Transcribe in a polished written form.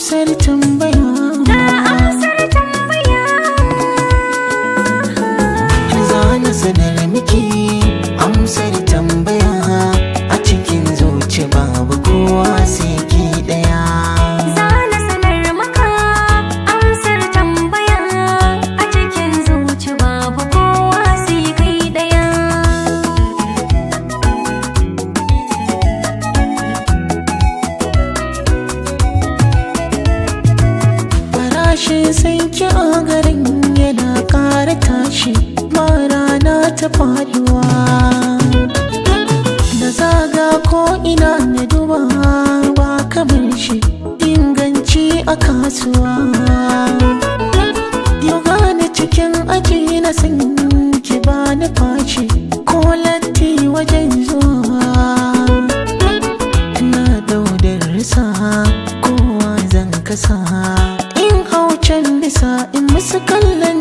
Amsar tambaya. Ga amsar tambaya. Zana sanar miki amsar tambaya, a cikin zuci babu kowa sai ki daya. Zana sanar maka amsar tambaya, a cikin zuci babu kowa sai kai daya. Farashin sanki a garin yana ƙara tashi, ma rana ta faduwa. Da zaga ko ina na duba ba kamar shi inganci a kasuwa. Yau gane cikin aji na san ki ba ni fashi ko latti wajen zuwa. Na daudar risa kowa zan kasa, in hau can bisa in musu kallon